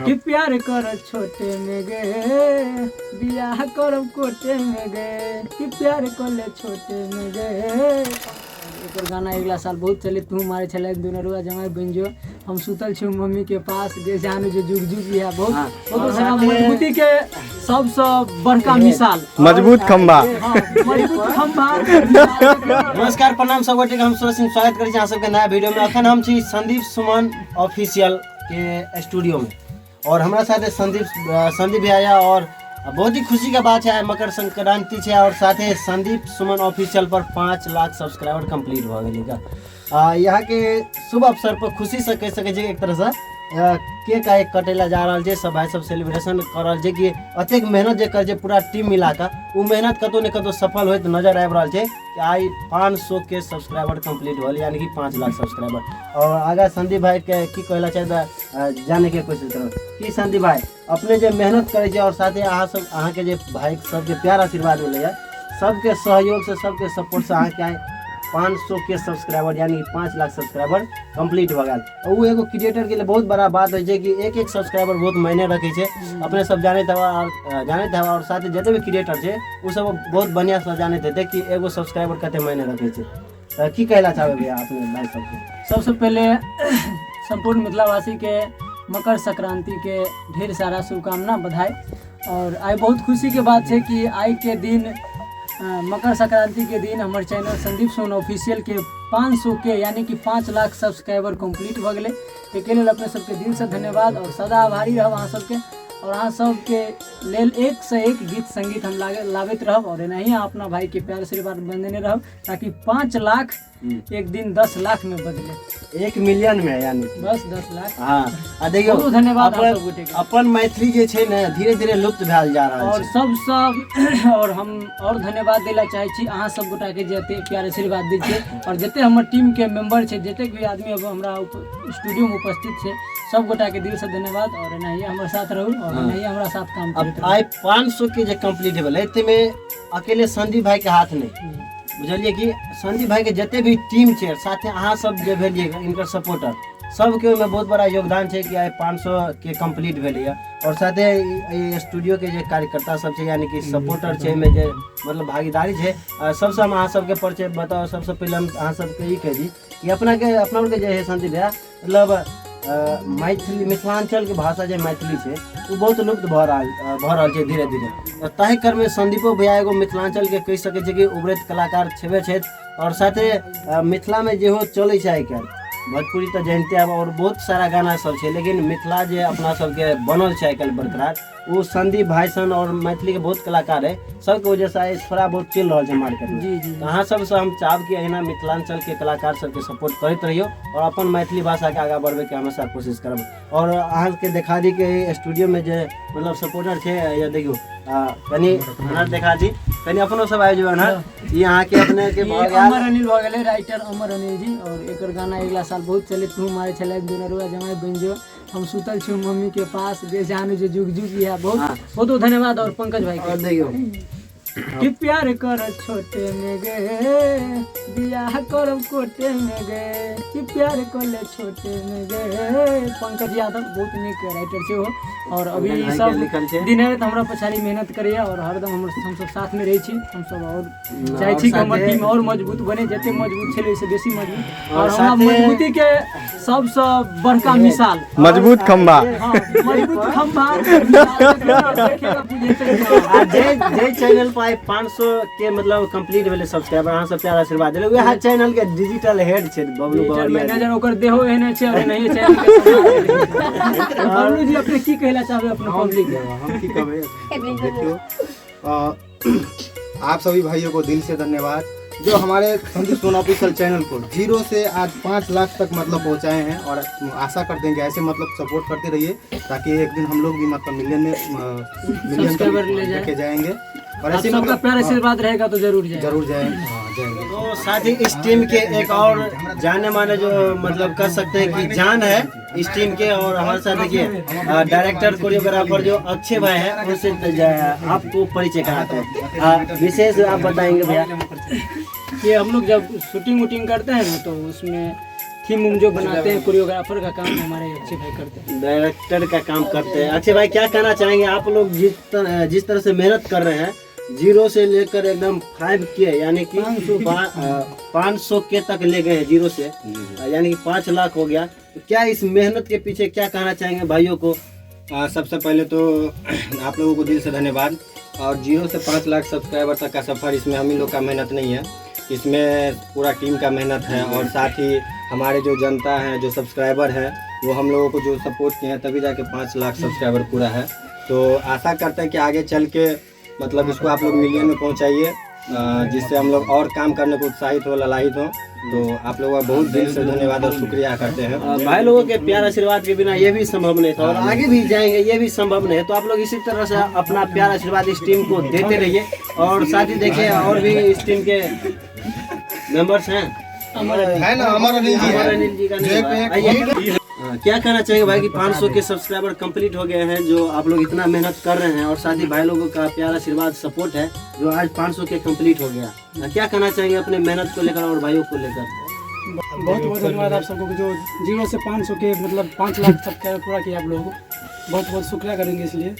कि प्यार कर छोटे में गे, बियाह करब कोटे में गे, कि प्यार कर ले छोटे में गे। एकर गाना अगिला साल बहुत चले। तू मारे छलै दुनरुआ जमाई बनि जो, हम सुतल छी मम्मी के पास गे, जानू जे जुग जुग बियाह। बहुत बहुत सारा मजबूती के सबसँ बड़का मिसाल, मजबूत खम्बा। हाँ, मजबूत खम्बा। नमस्कार, प्रणाम सब गोटे के, हम सूरज सिंह स्वागत करै छी अहाँ सबके नया वीडियो में। अखन हम छी संदीप सुमन ऑफिशियल के स्टूडियो में और हमरा साथे संदीप संदीप भैया। और बहुत ही खुशी के बात है, आइ मकर संक्रांति छै और साथे संदीप सुमन ऑफिशियल पर 5 लाख सब्सक्राइबर कंप्लीट भऽ गेलै का। यहाँ के शुभ अवसर पर खुशी से कहि सकै छी एक तरह से केक आइ कटै ला जा रहल छै। सब भाई सब सेलिब्रेशन कर रहल छै कि अतेक मेहनत जे करै छै पूरा टीम मिला कऽ, ओ मेहनत कतौ ने कतौ सफल होइत नजर आबि रहल छै कि आइ 500 के सब्सक्राइबर कंप्लीट भेल, यानी कि 5 लाख सब्सक्राइबर। और आगा संदीप भाई के की कहला चाहे जाने के कोशिश करब कि संदीप भाई, अपने जे मेहनत करै छै और साथे अहाँ सब, अहाँके जे भाई सबके प्यार आशीर्वाद मिलैया, सबके सहयोग से, सबके सपोर्ट से अहाँके आइ 500 के सब्सक्राइबर, यानी कि 5 लाख सब्सक्राइबर कंप्लीट भऽ गेल। ओ एगो क्रिएटर के लिए बहुत बड़ा बात होइ छै कि एक एक सब्सक्राइबर बहुत मायने रखै छै। अपने सब जानैत हेबै और जानैत हेबै और साथे जते भी क्रिएटर छै, ओ सब बहुत बढ़िआँ से जानैत हेतै कि एगो सब्सक्राइबर कते मायने रखै छै। तऽ की कहला चाहबै भैया अपने भाई सबके? सबसे पहले संपूर्ण मिथिलावासी के मकर संक्रांति के ढेर सारा शुभकामना, बधाई। और आइ बहुत खुशी के बात छै कि आइ के दिन मकर संक्रांति के दिन हमर चैनल संदीप सोन ऑफिशियल के 500 के, यानी कि 5 लाख सब्सक्राइबर कंप्लीट भऽ गेलै। ताहिके लेल अपने सबके दिल से धन्यवाद और सदा आभारी रहब अहाँ सबके। और अहाँ सबके लेल एक से एक गीत संगीत हम लागे लाबैत रहब और एनाही अहाँ अपना भाई के प्यार आशीर्वाद बनेने रहब, ताकि 5 लाख एक दिन 10 लाख में बदले। 1 मिलियन में यानी कि। बस 10 लाख। हाँ, आ देखियौ, बहुत धन्यवाद अहाँ अपन सब गोटे के। अपन मैथिली जे छै ने, धीरे धीरे लुप्त भेल जा रहल और छै। सबसँ और हम और धन्यवाद दै चाहै छी अहाँ सब गोटा के, जे एते प्यार आशीर्वाद दै छियै। और जते हमर टीम के मेंबर छै, जतेक भी आदमी अब हमरा स्टूडियो में उपस्थित छै, सब गोटा के दिल से धन्यवाद। और एनाहिए हमर साथ रहू और एनाहिए हमरा साथ काम अब करैत रहू। आइ 500 के जे कंप्लीट भेलै, ताहिमे अकेले संदीप भाई के हाथ नहि। बुझलियै कि संदीप भाई के जते भी टीम छै, साथे अहाँ सब जे भेलियै इनकर सपोर्टर, सबके ओहिमे बहुत बड़ा योगदान छै कि आइ 500 के कंप्लीट भेलैया। और साथे ई स्टूडियो के जे कार्यकर्ता सब छै, यानी कि सपोर्टर छै, एहिमे जे मतलब भागीदारी छै, सबसँ हम अहाँ सबके परिचय बताउ। सबसँ पहिले हम अहाँ सबके ई कहि दी कि अपनाके अपना के जे है संदीप भैया, मतलब मैथिली, मिथिलाञ्चलके भाषा जे मैथिली छै, ओ बहुत लुप्त भऽ रहल छै धीरे धीरे। तऽ ताहि क्रममे संदीपो भैया एगो मिथिलाञ्चलके कहि सकै छै कि उभरैत कलाकार छेबे छथि। आओर साथे मिथिलामे जेहो चलै छै आइ काल्हि, भोजपुरी तऽ जनिते आब आओर बहुत सारा गाना सब छै, लेकिन मिथिला जे अपना सबके बनल छै आइ काल्हि बरकरार, ओ संदीप भाई सन और मैथिली के बहुत कलाकार है, सबके वजह से आइ थोड़ा बहुत चलि रहल छै मार्केट में। जी जी तऽ अहाँ सबसँ हम चाहब कि एहिना मिथिलाञ्चल के कलाकार सबके सपोर्ट करैत रहियौ और अपन मैथिली भाषा के आगाँ बढ़बैके हमेशा कोशिश करब। और अहाँके देखा दी कि स्टूडियो में जे मतलब सपोर्टर छै, या देखियौ, कनि अहाँ देखा दी, कनि अपनो सब आबि जेबै अहाँ। ई अहाँके अपने के ई भऽ गेल। अमर अनिल भऽ गेलै, राइटर अमर अनिल जी। और एकर गाना अगिला साल बहुत चले। तू मारे छलै दुनरुआ जमाई बनि जो, हम सुतल छी मम्मी के पास गे, जानू जे जुग जुग इहा। बहुत बहुत बहुत धन्यवाद। और पंकज भाई के। और देखियौ, कि प्यार कर छोटे में गे, बियाह करब कोटे में गे, कि प्यार कर ले छोटे में गे। पंकज यादव बहुत नीक राइटर छै ओ। और अभी पंकज भाई के सब लिखल छै। दिन राति हमरा पछाड़ी मेहनत करैया और हरदम हमर हमसब साथ में रहै छी हमसब। और चाहै छी कि हमर टीम और मजबूत बने, जते मजबूत छलै ओहिसँ बेसी मजबूत। और हमरा मजबूती के सबसँ बड़का मिसाल, मजबूत खम्बा। हाँ, मजबूत खम्बा देखेगा बुझेतै। आ जे जे चैनल पर आइ 500 के मतलब कंप्लीट भेलै सब्सक्राइबर, अहाँ सब प्यार आशीर्वाद देलै, वएह चैनल के डिजिटल हेड छै बबलू डिजिटल बबलिया जी। मैनेजर। ओकर देहो एहने छै और एनाहिए चैनल के सम्हारै। बबलू जी, अपने की कहला चाहबै अपना पब्लिक के? हम की कहबै, देखियो, आप सभी भाइयों को दिल से धन्यवाद, जो हमारे संदीप सोन ऑफिशियल चैनल को 0 से आज 5 लाख तक मतलब पहुंचाए हैं। और आशा करते हैं कि ऐसे मतलब सपोर्ट करते रहिए, ताकि एक दिन हम लोग भी मतलब मिलियन में मिलियन सब्सक्राइबर ले तक जाए। लेके जाएंगे और आप ऐसे सबका मतलब प्यार आशीर्वाद रहेगा तो जरूर जाएगा। जरूर जाएंगे, हाँ, जाएंगे। तो साथ ही इस टीम के एक और जाने माने, जो मतलब कह सकते हैं कि जान है इस टीम के, और हमारे साथ देखिए डायरेक्टर कोरियोग्राफर जो अक्षय भाई हैं, उनसे आपको परिचय कराते हैं। विशेष आप बताएंगे भैया। कि हम लोग जब शूटिंग वूटिंग करते हैं ना, तो उसमें थीम उम जो बनाते हैं, कोरियोग्राफर का काम हमारे अक्षय भाई करते हैं, डायरेक्टर का काम करते हैं। अक्षय भाई, क्या कहना चाहेंगे आप लोग जिस तरह से मेहनत कर रहे हैं, 0 से लेकर एकदम 5K यानी कि 500K तक ले गए हैं, 0 से यानी कि 5 लाख हो गया, तो क्या इस मेहनत के पीछे क्या कहना चाहेंगे भाइयों को? सबसे पहले तो आप लोगों को दिल से धन्यवाद। और 0 से 5 लाख सब्सक्राइबर तक का सफ़र, इसमें हम ही लोग का मेहनत नहीं है, इसमें पूरा टीम का मेहनत है। और साथ ही हमारे जो जनता है, जो सब्सक्राइबर हैं, वो हम लोगों को जो सपोर्ट किए हैं, तभी जाके 5 लाख सब्सक्राइबर पूरा है। तो आशा करते हैं कि आगे चल के मतलब इसको आप लोग मिलियन में पहुँचाइए, जिससे हम लोग और काम करने को उत्साहित हो, ललाहित हो। तो आप लोगों का बहुत दिल से धन्यवाद और शुक्रिया करते हैं। भाई लोगों के प्यार आशीर्वाद के बिना ये भी संभव नहीं था और आगे भी जाएंगे ये भी संभव नहीं है। तो आप लोग इसी तरह से अपना प्यार आशीर्वाद इस टीम को देते रहिए। और साथ ही देखिए और भी इस टीम के मेंबर्स हैं, है ना, अमर अनिल जी अमर है। अनिल जी का जो नहीं एक हुआ। एक आइए। हाँ, क्या कहना चाहेंगे भाई कि 500 के सब्सक्राइबर कंप्लीट हो गए हैं, जो आप लोग इतना मेहनत कर रहे हैं और साथ ही भाई लोगों का प्यार आशीर्वाद सपोर्ट है जो आज 500 के कंप्लीट हो गया। हाँ, क्या कहना चाहेंगे अपने मेहनत को लेकर और भाइयों को लेकर? बहुत बहुत धन्यवाद आप सबको जो 0 से 500 के मतलब 5 लाख सब्सक्राइबर पूरा किया आप लोगों को, बहुत बहुत शुक्रिया करेंगे इसलिए।